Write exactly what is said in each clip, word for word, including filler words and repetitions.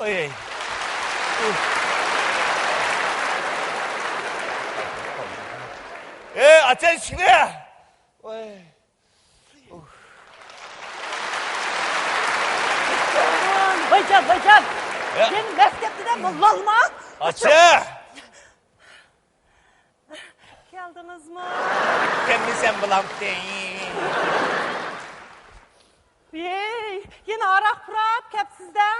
ئاي. ئەي، ئاچاي ئىشىكنى. ئاي. ۋايجان، ۋايجان. يا. يەنە مەس كەپتىدە، موللالما. ئاچا. كەلدىڭىزمۇ؟ كەلمىسەم بولامتى. ۋىي، يەنە ھاراق پۇراپ كەپسىز-دە.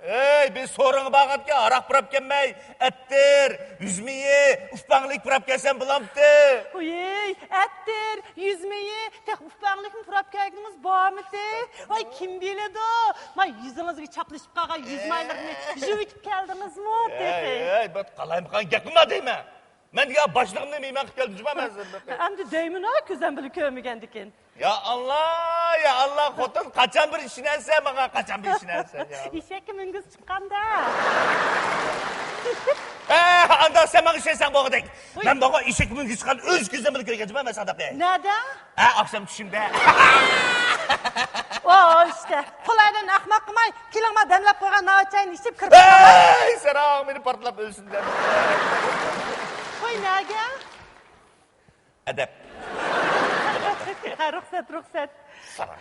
ئەي، بىز سورۇنغا بارغانتكەن، ھاراق پۇراپ كەلمەي، ئەتىر، يۈز مېيى، ئۇپاڭلىك پۇراپ كەلسەم بولامتى؟ ۋىي، ئەتىر، يۈز مېيى، تېخى ئۇپاڭلىكمۇ پۇراپ كەلگىنىڭىز بارمىتى؟ ۋاي، كىم بىلىدۇ؟ ما يۈزىڭىزگە چاپلىشىپ قالغان يۈز مايلىرىنى يۇيۇۋېتىپ كەلدىڭىزمۇ تېخى؟ ئەي، ئەي، بىر قالايمىقان گەپ قىلما دەيمەن. مەن دېگەن باشلىقىمنى مېھمان قىلىپ كەلدىم جۇما مەن سىزنى. ئەمدى دەيمىنۇ، كۆزۈم بىلەن كۆرمىگەندىكىن. يا ئاللا، يا ئاللا، خوتۇن قاچان بىر ئىشىنەسەن ماڭا، قاچان بىر ئىشىنەسەن يا. ئېشەككە مىنگۈز چىققاندا. ھە، ئاندا سەن ماڭا ئىشەنسەڭ بولغۇدەك. ۋۇي. مەن ماڭا ئېشەككە مىنگۈز چىققان ئۆز كۆزۈم بىلەن كۆرگەن جۇما مەن ساداقنى. نەدە؟ ھە، ئاخشام چۈشۈمدە. ئو، ئىشتە. قولايدىن ئەخمەق قىلماي، كېلىڭ، ما دەملەپ قويغان ناۋا چاينى ئىچىپ كىرىپ كېتىڭ. ھەي، ساراڭ مېنى پارتلاپ ئۆلسۇن دەپ. قوي، نەگە؟ ئەدەپ. ھە، رۇخسەت، رۇخسەت. ساراڭ.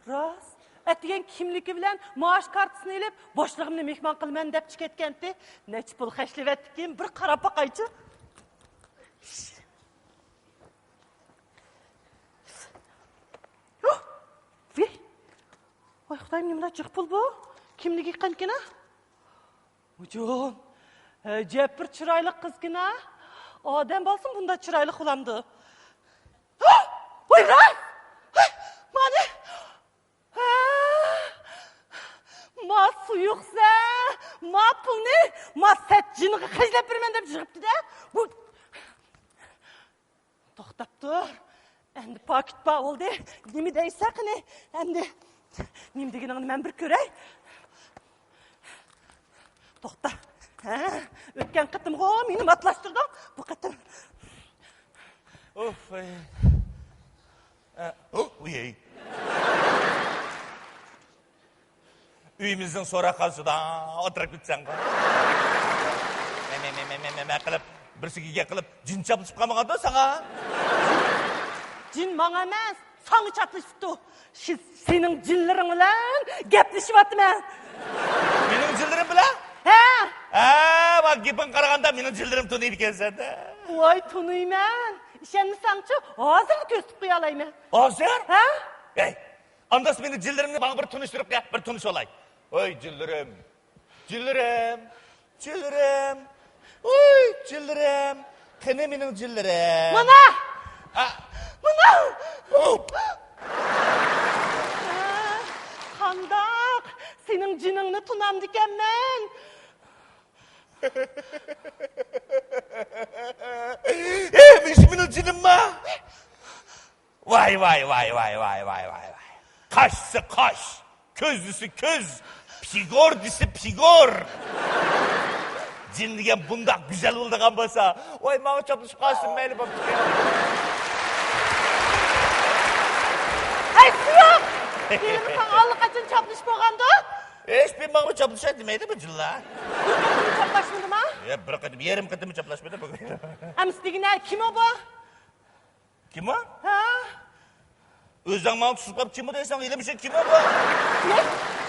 راست. ئەتىگەن كىملىكى بىلەن مائاش كارتىسىنى ئېلىپ، باشلىقىمنى مېھمان قىلىمەن دەپ چىقىپ كەتكەنتى. نەچچە پۇل خەجلىۋەتتىكىن، بىر قاراپ باقايچۇ. ۋىي! ۋاي خۇدايىم، نېمىلا جىق پۇل بۇ؟ كىملىكى قانكىنا؟ ۋۇجۇم! ئەجەب بىر چىرايلىق قىزكىنا. ئادەم بالىسىمۇ بۇنداق چىرايلىق بولامدۇ؟ ۋاي راست! مانى! ھە! ما سۇيۇقسە، ما پۇلنى، ما سەت جىنغا خەجلەپ بېرىمەن دەپ يىغىپتۇ-دە. ۋۇ-، توختاپ تۇر. ئەمدى پاكىت بار بولدى. نېمە دەيسەن قېنى؟ ئەمدى نېمە دېگىنىڭنى مەن بىر كۆرەي. توختا. ھە، ئۆتكەن قېتىمغۇ مېنى ماتلاشتۇردۇڭ. بۇ قېتىم. ئۇف، ئەي. ئە، ئۇ، ئۇي، ئەي. ئۆيىمىزنىڭ سوراق قارشىدا ئولتۇرۇپ كېتىسەنغۇ. مە، مە، مە قىلىپ، بىرسىگە گەپ قىلىپ، جىن چاپلىشىپ قالمىغاندۇ ساڭا؟ جىن ماڭا ئەمەس، ساڭا چاپلىشىپتۇ. شى-، سېنىڭ جىنلىرىڭ بىلەن گەپلىشىۋاتىمەن. مېنىڭ جىنلىرىم بىلەن؟ ھە. ھە، ۋا گېپىڭگە قارىغاندا مېنىڭ جىنلىرىمنى تونۇيدىكەنسەن-دە. ۋاي، تونۇيمەن. ئىشەنمىسەڭچۇ، ھازىرلا كۆرسىتىپ قويالايمەن. ھازىر؟ ھە؟ ھەي، ئانداس مېنىڭ جىنلىرىمنى ماڭا بىر تونۇشتۇرۇپ بەر، بىر تونۇشۇۋالاي. ۋاي جىنلىرىم، جىنلىرىم، جىنلىرىم، ۋاي جىنلىرىم، قېنى مېنىڭ جىنلىرىم؟ مانا! ئا! مانا! ھوپ! قانداق؟ سېنىڭ جىنىڭنى تونامدىكەنمەن؟ ئى، مۇشۇ مېنىڭ جىنىمما؟ ۋاي، ۋاي، ۋاي. قاش دېسە قاش، كۆز دېسە كۆز، پىگور دېسە پىگور. جىن دېگەن بۇنداق گۈزەل بولىدىغان بولسا، ۋاي، ماڭا چاپلىشىپ قالسۇن، مەيلى بوپتىكەن. ھەي، سۇيۇق! ھېلىمۇ ساڭا ئاللىقاچان چاپلىشىپ بولغاندۇ؟ ھېچ بىر ماڭا چاپلىشاي دېمەيدۇ بۇ جىنلار. بىر قېتىممۇ چاپلاشمىدىما؟ يا، بىر قېتىم، يېرىم قېتىممۇ چاپلاشمىدى بۇ. ئەمىسە دېگىنە، كىم ئۇ بۇ؟ كىم ئۇ؟ ھە؟ ئۆزۈڭ ماڭا تۇتۇپ قاپ كىم ئۇ دەيسەن، ھېلىمۇ شۇ كىم ئۇ بۇ؟ نە؟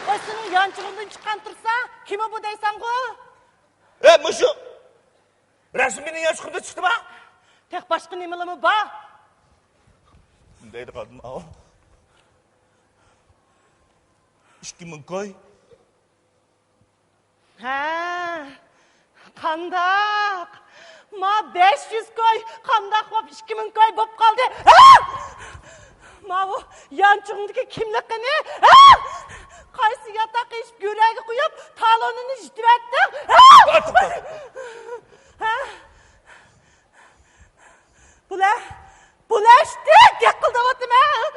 ۋاي سېنىڭ يانچۇقۇڭدىن چىققان تۇرسا، كىم ئۇ بۇ دەيسەنغۇ؟ ئە، مۇشۇ! رەسىم مېنىڭ يانچۇقۇمدىن چىقتىما؟ تېخى باشقا نېمىلىرىمۇ بار. دەيدىغان ئاۋۇ. ئىككى مىڭ كوي. ھە، قانداق؟ ما بەش يۈز كوي، قانداق بوپ ئىككى مىڭ كوي بوپ قالدى؟ ھە! ماۋۇ يانچۇقۇڭدىكى كىملىك قېنى؟ ھە! قايسى ياتاق ئېشىپ گۆرەگە قويۇپ، تالونىنى يىتىۋەتتىڭ؟ ھە! ھە! بۇلە، بۇلە ئىشتە گەپ قىلدىۋاتىمەن.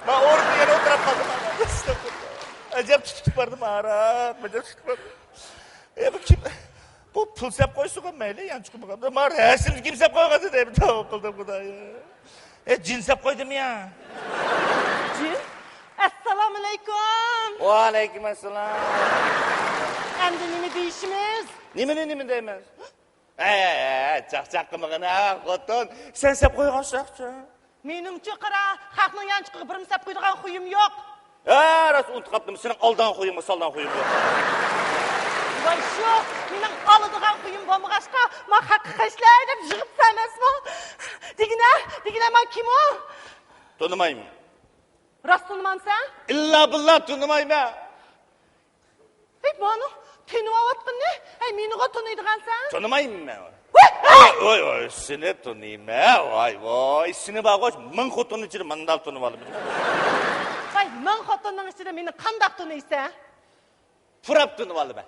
مەن ئورنۇمدا يەنە ئولتۇرۇپ قالدىم. ئەجەب تۇتۇپ باردىم، ھاراق، ئەجەب تۇتۇپ باردىم. ئە، بۇ كىم؟ بۇ پۇل سەپ قويسىغۇ مەيلى، يانچۇقىمغا. ماڭا رەسىمنى كىم سەپ قويغان دەپ داۋا قىلدىم، خۇدايىم. ئە، جىن سەپ قويدىمۇ يا؟ جىن؟ ئەسسالامۇئەلەيكۇم. ۋەئەلەيكۇم ئەسسالام. ئەمدى نېمە دېيىشىمىز؟ نېمىنى نېمە دەيمىز؟ ئەي، ئەي، ئەي، چاقچاق قىلمىغىن ھە، خوتۇن. سەن سەپ قويغانسەكچۇ؟ مېنىڭچۇ قارا، خەقنىڭ يانچۇقىغا بىرمۇ سەپ قويىدىغان خۇيۇم يوق. ھە، راست ئۇنتۇپ قاپتىمەن، سېنىڭ ئالىدىغان خۇيۇڭغا سالىدىغان خۇيۇم يوق. ۋاي شۇ، مېنىڭ ئالىدىغان خۇيۇم بولمىغاچقا، ما خەققە خەجلەي دەپ يىغىپسەن ئەمەسمۇ؟ دېگىنە، دېگىنە، ما كىم ئۇ؟ تونۇمايمەن. راست تونۇمامسەن؟ ئىللا بىللا تونۇمايمەن. ھەي، مانا تونۇۋاتقىنىنى، ھەي، مېنىغۇ تونۇيدىغانسەن؟ تونۇمايمەن مەن. ۋاي، ۋاي، ۋاي، سېنى تونۇيمەن. ۋاي، ۋاي، سېنى بارغۇ، مىڭ خوتۇننىڭ ئىچىدە مانداق تونۇۋالىمەن. ۋاي، مىڭ خوتۇننىڭ ئىچىدە مېنى قانداق تونۇيسەن؟ پۇراپ تونۇۋالىمەن.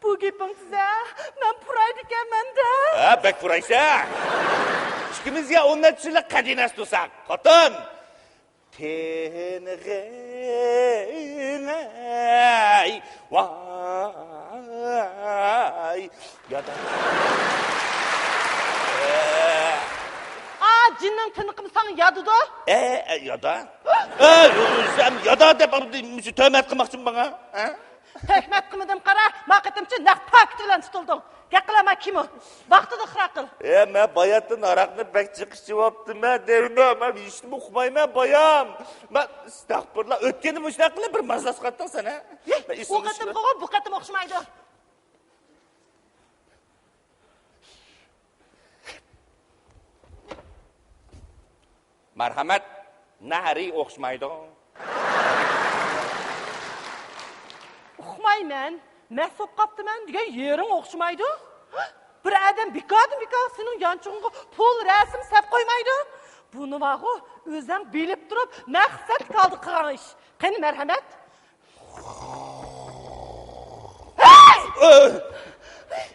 بۇ گېپىڭ تۈزە، مەن پۇرايدىكەنمەن-دە. ھە، بەك پۇرايسەن. ئىككىمىزگە ئون نەچچە يىللىق قەدىناس تۇرساق، خوتۇن. تىنغىنەي، ۋاي، يادا. ئا، جىننىڭ تىنىقىمۇ ساڭا يادىدۇ؟ ئە، ئە، يادا. ئە، سەن يادا دەپ، مۇشۇ تۆھمەت قىلماقچىمۇ ماڭا؟ ھە؟ تۆھمەت قىلمىدىم، قارا، ما قېتىمچۇ نەق پاكىتى بىلەن تۇتۇلدۇڭ. گەپ قىلما، كىمۇ؟ ۋاقتىدا خىراق قىل. ئە، مەن باياتتىن ھاراقنى بەك جىق ئىچىۋاپتىمەن دەيمەن، مەن ھېچنېمە ئۇقمايمەن، بايام. مەن، ئەستەغپۇرۇللا، ئۆتكەندە مۇشۇنداق قىلىپ بىر مازاس قاتتىڭ سەن، ھە؟ مەن ئۇ ئېسىمدە قېتىمغىغۇ، بۇ قېتىم ئوخشىمايدۇ. مەرھەمەت، نەھەرى ئوخشىمايدۇ. ئۇقمايمەن، مەس بولۇپ قاپتىمەن دېگەن يېرىڭ ئوخشىمايدۇ. بىر ئادەم بىكاردىن بىكار سېنىڭ يانچۇقۇڭغا پۇل، رەسىم سەپ قويمايدۇ. بۇنى بارغۇ، ئۆزەڭ بىلىپ تۇرۇپ مەقسەتلىك ھالدا قىلغان ئىش. قېنى مەرھەمەت؟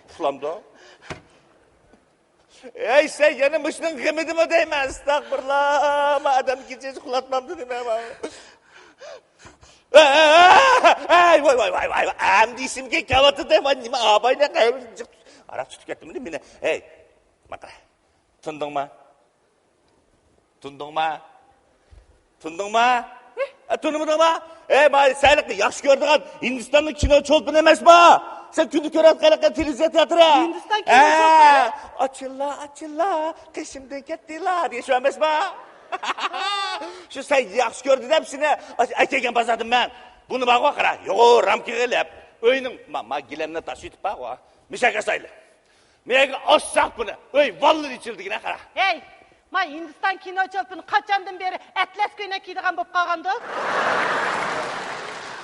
ئۇخلامدۇ؟ ئەي، سەن يەنە مۇشۇنىڭ غېمىدىمۇ دەيمەن، ئەستەغپۇرۇللا، ما ئادەم كېچىسى ئۇخلاتمامدۇ دېمەن. ئەي، ۋاي، ۋاي، ۋاي، ۋاي، ئەمدى ئېسىمگە كەۋاتىدۇ، ۋاي، نېمە ئاباينى ھاراق تۇتۇپ كەتتىمدۇ مېنى. ھەي، ماقرا، تۇندۇڭما؟ تۇندۇڭما؟ تۇندۇڭما؟ ئە، تونۇمىدىڭما؟ ئەي، مانا سەن ياخشى كۆرىدىغان ھىندىستاننىڭ كىنو چولپىنى ئەمەسما؟ سەن كۈندە كۆرۈۋاتقان تېلېۋىزور تىياتىرى. ھىندىستان كىنو چولپىنى؟ ئاچىللا، ئاچىللا، قېشىمدىن كەتتىلا دېگەن شۇ ئەمەسما؟ شۇ سەن ياخشى كۆردى دەپ سېنى ئەكەلگەن بازاردىن مەن. بۇنى بارغۇ قارا، يوغۇر رامكىغا ئېلىپ، ئۆينىڭ، ما، ما گىلەمنى تاشلىۋېتىپ بارغۇ. مىشەگە سايلى. مېگە ئاچساق بۇنى، ئۆي ۋاللىرى ئىچىلدىگىنە قارا. ھەي، ما ھىندىستان كىنو چولپىنى قاچاندىن بېرى ئەتلەس كۆينەك كىيىدىغان بولۇپ قالغاندۇ؟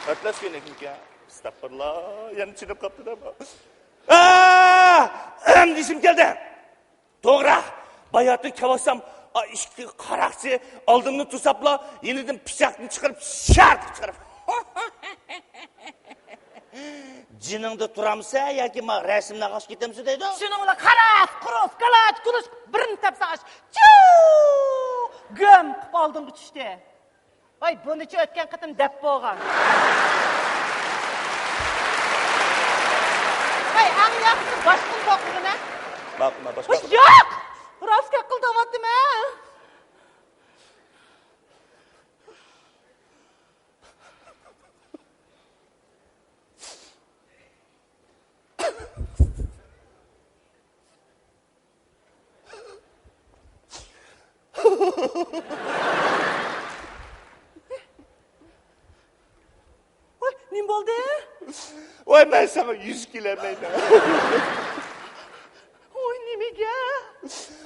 ئەتلەس كۆينەكمىكەن؟ ئەستەغپۇرۇللا، يەنە چىنىپ قاپتۇ-دە. ئا، ئەمدى ئېسىم كەلدى. توغرا، باياتىن كەۋاتسام، ئا، ئىككى قاراقچى ئالدىمدا تۇرساپلا، يېنىدىن پىچاقنى چىقىرىپ، شارت چىقىرىپ. جېنىڭدا تۇرامسەن ياكى ما رەسىمنى ئاغاش كېتەمسەن دەيدۇ. شۇنىڭ بىلەن خاراس، قۇرۇس، گالاچ، گۇلۇچ، بىرنى تەپسەڭ ئاش، چۇ، گۈم قىپ ئالدىڭغا چۈشتى. ۋاي، بۇنىچۇ ئۆتكەن قېتىم دەپ بولغان. ۋاي، ئەڭ ياخشىسى باشقىنى توقۇغىنە. ماقۇل، ماقۇل، باشقا. ۋاي، ياق! راست گەپ قىل دەۋاتىمەن. ۋاي، نېمە بولدى؟ ۋاي، مەن ساڭا يۈز كېلەلمەيمەن. ۋاي، نېمىگە؟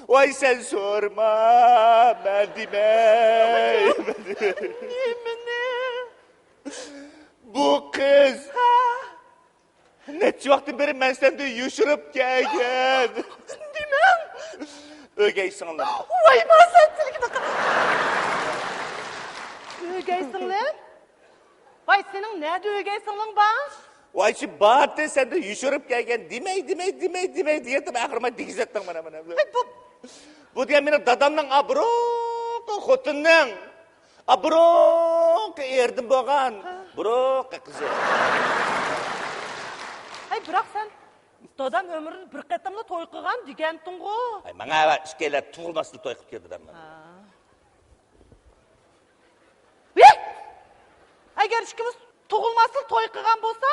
ۋاي، سەن سورىما، مەن دېمەي. نېمىنى؟ بۇ قىز. ھە؟ نەچچە ۋاقىتتىن بېرى مەن سەندىن يوشۇرۇپ كەلگەن. نېمە؟ ئۆگەي سىڭلىم. ۋاي، ما سەن تىلىكىنى قا-، ئۆگەي سىڭلىم؟ ۋاي، سېنىڭ نەدە ئۆگەي سىڭلىڭ بار؟ ۋاي، شۇ بارتى سەندىن يوشۇرۇپ كەلگەن. دېمەي، دېمەي، دېمەي، دېمەي دېگەندىم، ئاخىرىما دېگۈزەتتىڭ مانا، مانا. ۋاي، بۇ، بۇ دېگەن مېنىڭ دادامنىڭ، ئا، بۇرۇنقى خوتۇنىنىڭ. ئا، بۇرۇنقى ئېرىدىن بولغان، ھە. بۇرۇنقى قىزى. ھەي، بىراق سەن دادام ئۆمرىدە بىر قېتىملا توي قىلغان دېگەنتىڭغۇ. ھەي، ماڭا ئىككىيلەن تۇغۇلماستىن توي قىلىپ كىردى دادام. ھە. ۋىي! ئىككىمىز تۇغۇلماستىن توي قىلغان بولسا،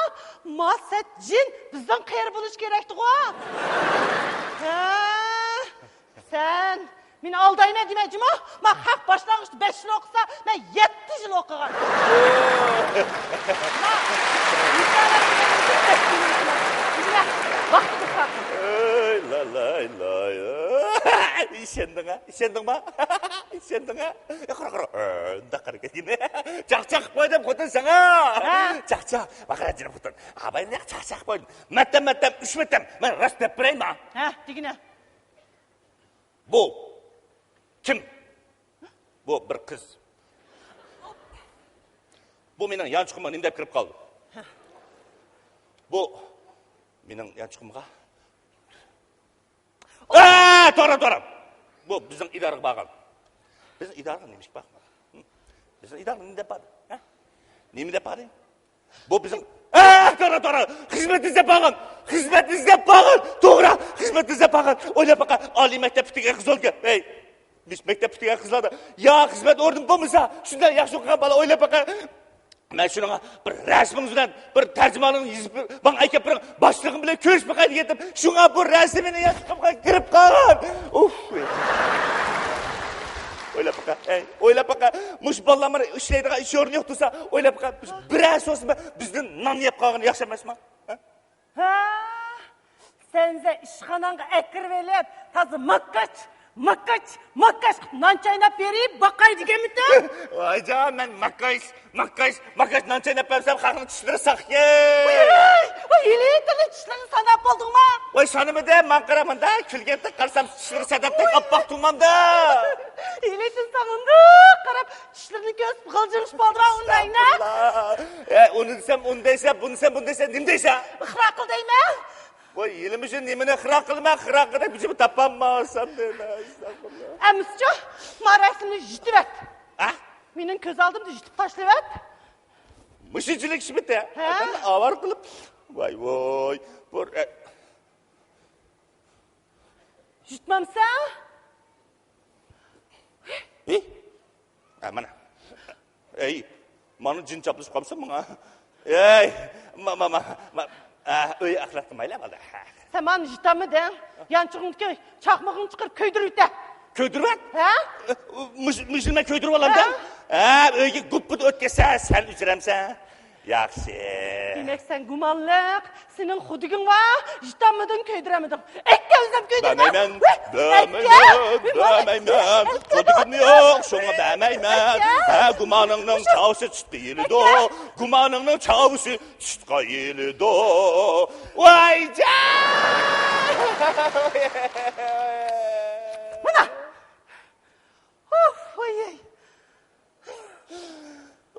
ما سەت جىن بىزدىن قېرى بولۇش كېرەكتىغۇ. ھە، سەن مېنى ئالدايمەن دېمە جۇمۇ. ما خەق باشلانغۇچتا بەش يىل ئوقۇسا، مەن يەتتە يىل ئوقۇغان. ما، ۋاقتىدا خەق. ئۆي، لاي، لاي، لاي. ئىشەندىڭ ھە؟ ئىشەندىڭما؟ ئىشەندىڭ ھە؟ ئە، قارا، قارا. ئە، ئۇنداق قارا كەتكىنى. چاقچاق قىلىپ قويدۇم خوتۇن ساڭا. ھە؟ چاقچاق. باقرا جىنىم خوتۇن. ئاباينى چاقچاق قىلىپ قويدۇم. مەتەم، مەتەم، ئۈچ مەتەم. مەن راست دەپ بېرەيمۇ؟ ھە، دېگىنە. بۇ كىم؟ بۇ بىر قىز. بۇ مېنىڭ يانچۇقۇمغا نېمە دەپ كىرىپ قالدى؟ بۇ مېنىڭ يانچۇقۇمغا. ئا، توغرا، توغرا. بۇ بىزنىڭ ئىدارىگە بارغان. بىزنىڭ ئىدارىگە نېمە ئىش بار؟ بىزنىڭ ئىدارىگە نېمە دەپ باردى؟ ھە؟ نېمە دەپ باردى؟ بۇ بىزنىڭ، ئە، توغرا، توغرا. خىزمەت ئىزدەپ بارغان. خىزمەت ئىزدەپ بارغان. توغرا. خىزمەت ئىزدەپ بارغان. ئويلاپ باققىن. ئالىي مەكتەپ پۈتتۈرگەن قىز ئولكەن. ھەي. مەكتەپ پۈتتۈرگەن قىزلاردا يا خىزمەت ئورنى بولمىسا، شۇنداق ياخشى ئوقۇغان بالا ئويلاپ باققىن. مەن شۇنىڭغا بىر رەسىمىڭىز بىلەن، بىر تەرجىمانىڭىزنى يېزىپ، ماڭا ئەكەپ بېرىڭ. باشلىقىم بىلەن كۆرۈشۈپ باقاي دېگەنتىم. شۇڭا بۇ رەسىمىنى يانچۇقۇمغا كىرىپ قالغان. ئۇف. ئويلاپ باققىن. ئەي، ئويلاپ باققىن. مۇشۇ بالىلار مانا ئىشلەيدىغان ئىش ئورنى يوق تۇرسا، ئويلاپ باققىن. بىز بىرەر سوسىما بىزدىن نان يەپ قالغىنى ياخشى ئەمەسمۇ؟ ھە؟ ھە؟ سەنزە ئىشخاناڭغا ئەكىرىۋېلىپ، تازا ماكاچ، ماكاچ، ماكاچ قىلىپ نان چايناپ بېرىپ باقاي دېگەنمىتىڭ؟ ۋايجان، مەن ماكاچ، ماكاچ، ماكاچ نان چايناپ بەرسەم، خەقنىڭ چىشلىرى ساقكەن. ۋاي، ۋاي، ھېلى تىلى چىشلىرىنى ساناپ بولدۇڭما؟ ۋاي، سانىمىدىم، ماڭا قارا، مۇنداق كۈلگەندەك قارىسام، چىشلىرى سەدەپتەك ئاپئاق تۇرمامدا. ھېلى تىلسام مۇنداق قاراپ، چىشلىرىنى كۆرسىتىپ غىلجىرىشىپ قالدىغان ئۇنداينا. ئەستەغپۇرۇللا. ئە، ئۇنى دېسەم، ئۇنى دەيسەن، بۇنى دېسەم، بۇنى دەيسەن، نېمە دەيسەن؟ ئىقرار قىل دەيمەن. ۋاي، ھېلىمۇ شۇ نېمىنى ئىقرار قىلىمەن، ئىقرار قىلىپ بىر تاپالماسام دەيمەن، ئەستەغپۇرۇللا. ئەمىسىچۇ، ما رەسىمنى يىتىۋەت. ھە؟ مېنىڭ كۆز ئالدىمدا يىتىپ تاشلىۋەت. مۇشۇنچىلىك ئىشمىتى؟ ھە؟ ئادەمنى ئاۋارە قىلىپ. ۋاي، ۋاي، بۇ رە-، يىتمامسەن؟ ھى؟ ئە، مانا. ئەي، مانا جىن چاپلىشىپ قالمىسۇن ماڭا. ئەي، ما، ما، ما، ما، ئە، ئۆي ئەخلەتتە مايلا بالدى. سەن مانا يىتالمىدىڭ. يانچۇقۇڭدىكى چاقمىقىڭنى چىقىرىپ كۆيدۈرۈۋېتە. كۆيدۈرۈۋەت؟ ھە؟ مۇش-، مۇشۇنى مەن كۆيدۈرۈۋالامدىم. ھە؟ ھە، ئۆيگە گۈپپىدە ئۆتكەزسە، سەن ئۆچۈرەمسەن. ياخشى. دېمەك، سەن گۇمانلىق. سېنىڭ خۇدىكىڭ بار. يىتالمىدىڭ، كۆيدۈرەلمىدىڭ. ئەككە، ئۆزۈم كۆيدۈرىمەن. بەرمەيمەن، ۋەي، بەرمەيمەن، ئەككە. بەرمەيمەن. خۇدىكىم يوق، شۇڭا بەرمەيمەن. ھە، گۇمانىڭنىڭ چاۋىسى چىتقا يېلىدۇ. گۇمانىڭنىڭ چاۋىسى چىتقا يېلىدۇ. ۋايجان! مانا! ئۇھ، ۋاي، ۋاي.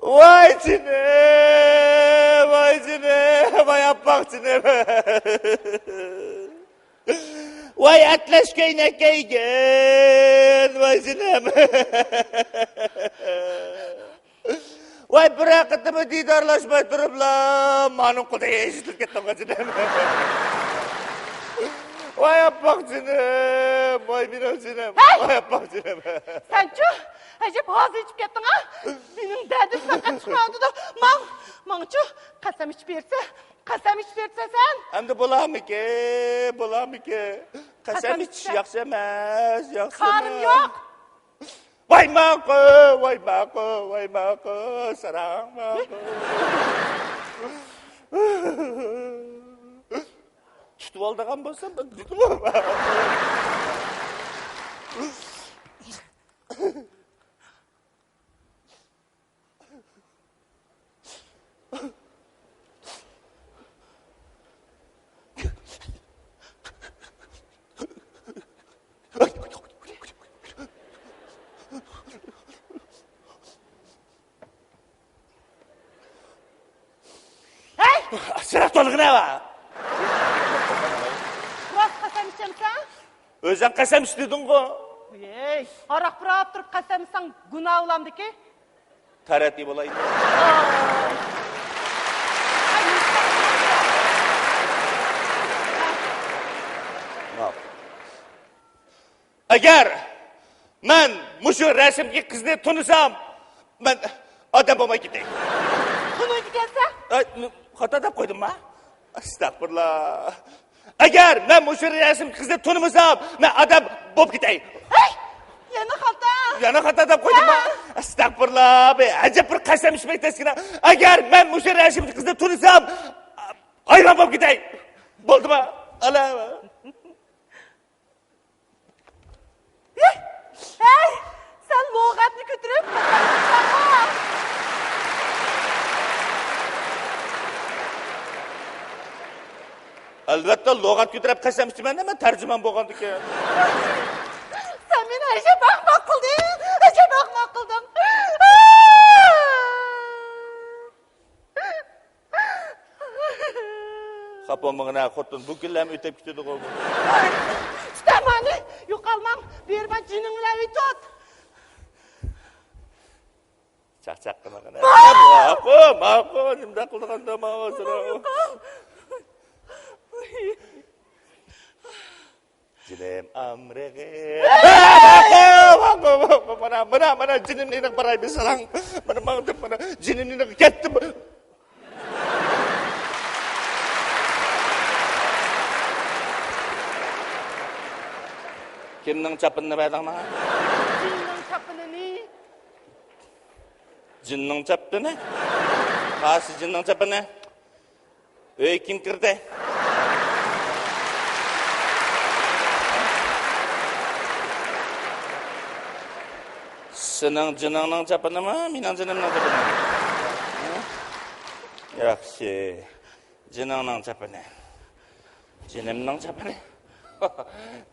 ۋاي جېنىم، ۋاي جېنىم، ۋاي ئاپئاق جېنىم. ۋاي ئەتلەس كەينەك كەيگەن، ۋاي جېنىم. ۋاي بىرەر قېتىممۇ دىدارلاشماي تۇرۇپلا، مانىڭ قولىدا ئېزىتىلىپ كەتتىڭغۇ جېنىم. ۋاي ئاپئاق جېنىم، ۋاي مېنىڭ جېنىم، ھەي! ۋاي ئاپئاق جېنىم. سەنچۇ؟ ئەجەب ھازا ئېچىپ كەتتىڭ ھە؟ مېنىڭ دەردىم پەقەت چىقىۋاتىدۇ. ماڭ، ماڭچۇ، قەسەم ئىچىپ بېرىسەن، قەسەم ئىچىپ بېرىسەن سەن. ئەمدى بولامىكى، بولامىكى؟ قەسەم قەسەم ئىچىش ئىچسەن. ياخشى ئەمەس، ياخشى ئەمەس. كارىم يوق. ۋاي ماقۇل، ۋاي ماقۇل، ۋاي ماقۇل، ساراڭ ماقۇل. تۇتۇۋالىدىغان بولسام، مەن تۇتۇۋالىمەن. ھەي! ئاچچىقراق تولغىنە ۋا! راست قەسەم ئىچەمسەن؟ ئۆزۈڭ قەسەم ئىچ دېدىڭغۇ. ھەي، ھاراق پۇراپ تۇرۇپ قەسەم ئىچسەڭ گۇناھ بولامدىكى؟ تارەتنى بولايلى. ماقۇل. ئەگەر مەن مۇشۇ رەسىمدىكى قىزنى تونۇسام، مەن ئادەم بولماي كېتەي. تونۇيدىكەنسەن. ئاي، خاتا دەپ قويدۇمما؟ ئەستەغپۇرۇللا. ئەگەر مەن مۇشۇ رەسىمدىكى قىزنى تونۇمىسام، مەن ئادەم بولۇپ كېتەي. ھەي! يەنە خاتا. يەنە خاتا دەپ قويدۇمما؟ ھە. ئەستەغپۇرۇللا، بىر ئەجەب بىر قەسەم ئىچمەك تەسكىنە. ئەگەر مەن مۇشۇ رەسىمدىكى قىزنى تونۇسام، ھايۋان بولۇپ كېتەي. بولدىما؟ ئالا. ھەي، سەن لۇغەتنى كۆتۈرۈپ، ئەلۋەتتە، لۇغەت كۆتۈرۈپ قەسەم ئىچىمەن، مەن تەرجىمان بولغاندىكىن. سەن مېنى ئەجەب ئەخمەق قىلدىڭ، ئەجەب ئەخمەق قىلدىڭ. خاپا بولمىغىنا خوتۇن، بۇ كۈنلەرمۇ ئۆتۈپ كېتىدىغۇ بۇ. ئىشتەمانى يوقالماڭ، بېرىمەن جېنىڭ بىلەن ئۆي تۇت. چاقچاق قىلمىغىنا. ماقۇل، ماقۇل، نېمىنداق قىلىدىغاندا ماۋۇ سىلەر. جېنىم ئامرىغى. ماقۇل، ماقۇل، ماقۇل، مانا، مانا، مانا، جېنىمنى ئېنىق باراي بىر ساراڭ. مانا ماڭدىم، مانا، جېنىمنى ئېنىق كەتتىم. كىمنىڭ چاپىنىنى بەردىڭ ماڭا؟ جىننىڭ چاپىنىنى. جىننىڭ چاپىنى؟ قايسى جىننىڭ چاپىنى؟ ئۆيگە كىم كىردى؟ سېنىڭ جېنىڭنىڭ چاپىنىمۇ، مېنىڭ جېنىمنىڭ چاپىنىمۇ؟ ھە؟ ياخشى. جېنىڭنىڭ چاپىنى. جېنىمنىڭ چاپىنى.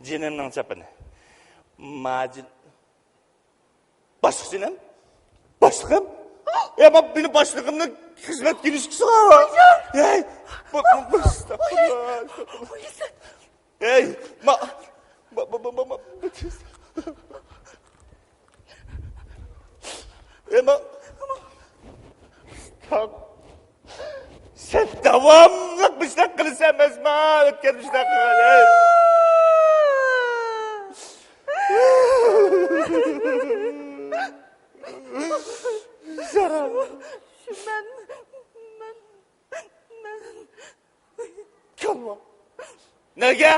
جېنىمنىڭ چاپىنى. ماجىن. باشلىق جېنىم. باشلىقىم. يا، ما، مېنىڭ باشلىقىمنىڭ خىزمەت كىرىشكىسىغا. ھەي، بۇ، بۇ، بۇ، ئەستەغپۇرۇللا، ئەستەغپۇرۇللا. ھەي، ما، ما، ما. ھەي، ما. سەن داۋاملىق مۇشۇنداق قىلىسەن ئەمەسما؟ ئۆتكەن مۇشۇنداق قىلغان. ھەي. زارا. مەن، مەن، مەن. كاللا. نەگە؟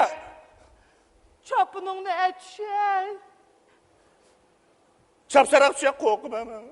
چاپىنىڭنى ئەچىشەي. چاپساراق چۈشە، قورقىمەن مەن.